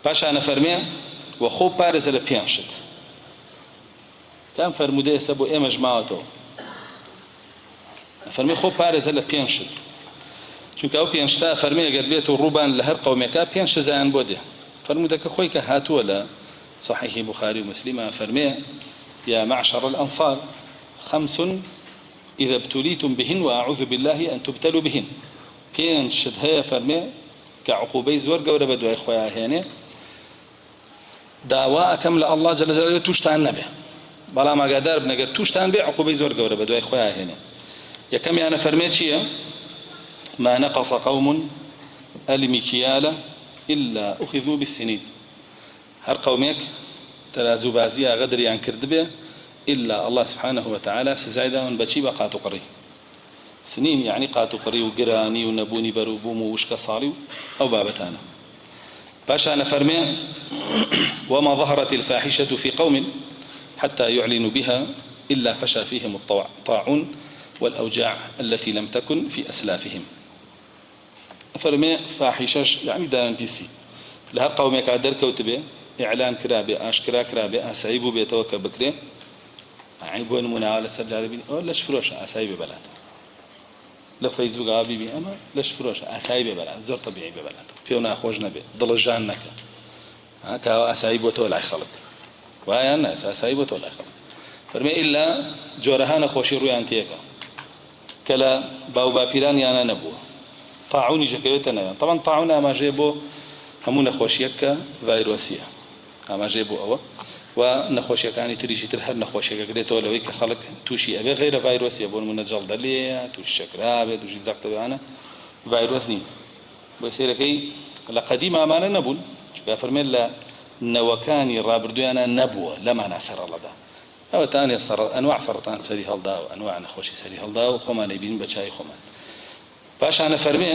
پاشان ئەفەرمێ، وە خۆ بپارێزە لە پێنج شت. کە ئەم فەرموودە ئێستا بۆ ئێمەش ماوەتەوە. ئەفەرمێ خۆ بپارێزە لە پێنج شت. چونکە ئەو پێنج شتە ئەفەرمێ ئەگەر بێت و ڕووبان لە هەر قەومێکا پێنج سزایان بۆ دێ. فەرموودەکە خۆی کە هاتووە لە صحیحی بوخاری و مسلما ئەفەرمێ، یا معشر الانصار خمس اذا ابتلیتم بهن واعوذ باللە ان تبتلوا بهن، پێنج شت هەیە فەرمێ کە عقوبەی زۆر گەورە بە دوای خۆیا هێنێ، داوا ئەکەم لە اللە جل جلاله توشتان نەبێ، بەڵام ئاگادار بن ئەگەر توشتان بێ عقوبەی زۆر گەورە بە دوای خۆیا هێنێ. یەکەمیان ئەفەرمێ چییە؟ ما نقص قوم المکیال الا اخذوا بالسنین، هەر قەومێک تەرازوو بازی یا غەدریان کردبێ ئیلا اللە سبحانە وتعالی سزای داون بە چی؟ بە قاتوقڕی. سنین یەعنی قاتوقڕی و گرانی و نەبوونی بەروبووم و وشکەساڵی و ئەو بابەتانە. پاشان ئەفەرمێ، وما ظهرت الفاحشة في قوم حتى يعلنوا بها إلا فشا فيهم الطاعون والأوجاع التي لم تكن في أسلافهم. ئەفەرمێ، فاحیشەش یەعنی داوێنپیسی لە هەر قەومێکا دەرکەوتبێ، ئیعلان کرابێ، ئاشکرا کرابێ، ئاسایی بووبێتەوە کە بکرێ، یەعنی بۆ نموونە ئاوا لەسەر جادە بینی ئەوە لەش فرۆشە ئاسایی بێ بەلاتەوە لە فەیسبوک ئاوا بیبی ئەمە لەش فرۆشە ئاسایی بێ بەلات زۆر تەبیعی بێ بەلاتەوە پێو ناخۆش نەبێ دڵە ژان نەکە ها کە ئاوا ئاسایی بۆتەوە لای خەڵک وایان نا ئاسایی بۆتەوە لای خەڵک فەرمێ ئیلا جۆرەها نەخۆشی ڕوویان تێکە کە لە باوباپیرانیانا نەبووە. تاعونیش ئەکەوێتە ناویان. تەبعەن تاعون ئاماژەیە بۆ هەموو نەخۆشییەک کە ڤایرۆسییە. ئاماژەیە بۆ ئەوە و نەخۆشییەکانی تریشی تر هەر نەخۆشیەک ئەگرێتەوە لەوەی کە خەڵک تووشی ئەبێ غەیرە ڤایرۆسییە بۆ نموونە جەڵدە لێیە، تووشی شەکرە ئەبێ، تووشی زەخت ئەبێ ئەوانە ڤایرۆس نین. بۆیە سەیرەکەی لە قەدیما ئەمانە نەبوون چونکە ئەفەرمێ لە نەوەکانی ڕابردوویانا نەبووە لەمانا سەرەڵەدا. ئەوەتانێ سەڕ ئەنواع سەڕەتان سەری هەڵداوە ئەنواع نەخۆشی سەری هەڵداوە خۆمان ئەیبینین بە چاوی خۆمان پاشان ئەفەرمێ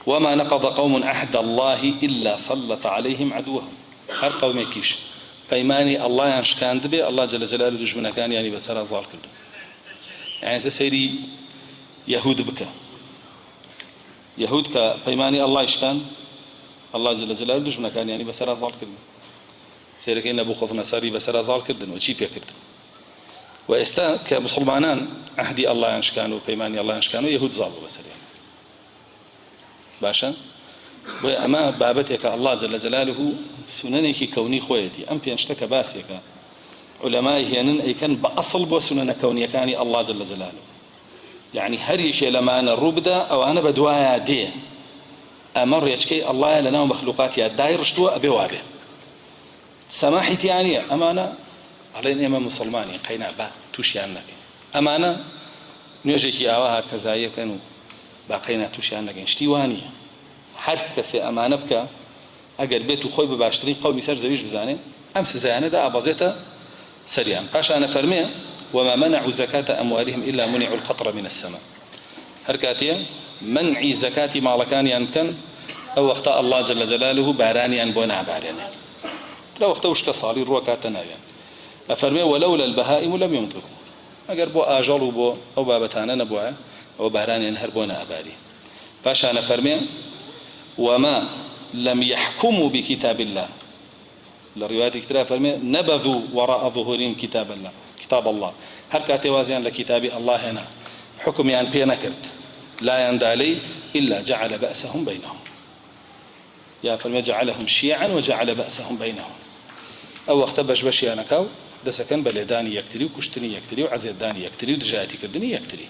وما نقض قوم عهد الله إلا سلط عليهم عدوهم هەر قەومێکیش پەیمانی ئەڵڵایان شکاندبێ ئەڵڵا جل جلاله دوژمنەکانیانی بەسەرا زاڵ کردو یعنی سەیری یەهود بکە یەهود کە پەیمانی ئەڵڵای شکاند اللە جل جلاله دوژمنەکانیانی بەسەرا زاڵ کردن سەیرەکەی نەبوخذنەسەری بەسەرا زاڵ کردن و چی پێکردن و ئێستا کە مسلمانان عهدی ئەڵڵایان شکان و پەیمانی ئەڵڵایان شکان و یەهود زاڵ بوو بەسەریان باشە بۆیە ئەمە بابەتێکە اللە جل جلاله سونەنێکی کەونی خۆیەتی ئەم پێنج شتە کە باسێکە علەمای هێنن ئەیکەن بە ئەسڵ بۆ سونەنە کەونیەکانی اللە جل جلاله یەعنی هەر یەکێ لەمانە ڕووبدا ئەوانە بەدوایا دێ ئەمە ڕێچکەی اللە یە لەناو مەخلوقاتیا دایڕشتووە ئەبێ وابێ سەماحی تیا نیە ئەمانە ئەڵێن ئێمە موسڵمانین قەینا با توشیان نەکەین ئەمانە نوێژێکی ئاوا هاکەزاییەکەن و با قەینا توشیان نەکەین شتی وا نیە هەر کەسێ ئەمانە بکا ئەگەر بێت و خۆی بە باشترین قەومی سەر زەویش بزانێ ئەم سزایانە دائەبەزێتە سەریان. پاشان ئەفەرمێ، وما منعوا زکاة اموالهم الا منعوا القطر من السماء، هەر کاتێ مەنعی زەکاتی ماڵەکانیان بکەن ئەو وەختە اللە جل جلاله بارانیان بۆ نابارێنێ لەو وەختە وشکە ساڵی ڕووەکاتە ناویان. ئەفەرمێ، ولولا البهائم لم یمطروا، ئەگەر بۆ ئاژەڵ و بۆ ئەو بابەتانە نەبوایە ئەوە بارانیان هەر بۆ نەئەباری. پاشان ئەفەرمێ، وما لم یحکموا بکتاب اللە، لە ڕیوایەتێکی ترا فەرمێ، نبذوا وراء ظهورهم کتاب اللە، کتاب اللە، هەر کاتێ وازیان لە کیتابی اللە هێنا، حوکمیان پێ نەکرد، لایان دا لێی، الا جعل بأسهم بینهم، یا فەرمێ، جعلهم شیعا وجعل بأسهم بینهم، ئەو وەختە بەش بەشیان ئەکا و دەسەکەن بە لێدانی یەکتری و کوشتنی یەکتری و عەزێتدانی یەکتری و دژایەتی کردنی یەکتری.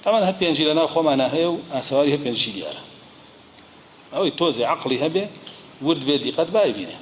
تەبعەن هەر پێنجی لەناو خۆمانا هەیە و ئاسەواری هەر پێنجی دیارە. ئەوەی تۆزێ عەقڵی هەبێ ورد بێ دیقەت با ئەیبینێ.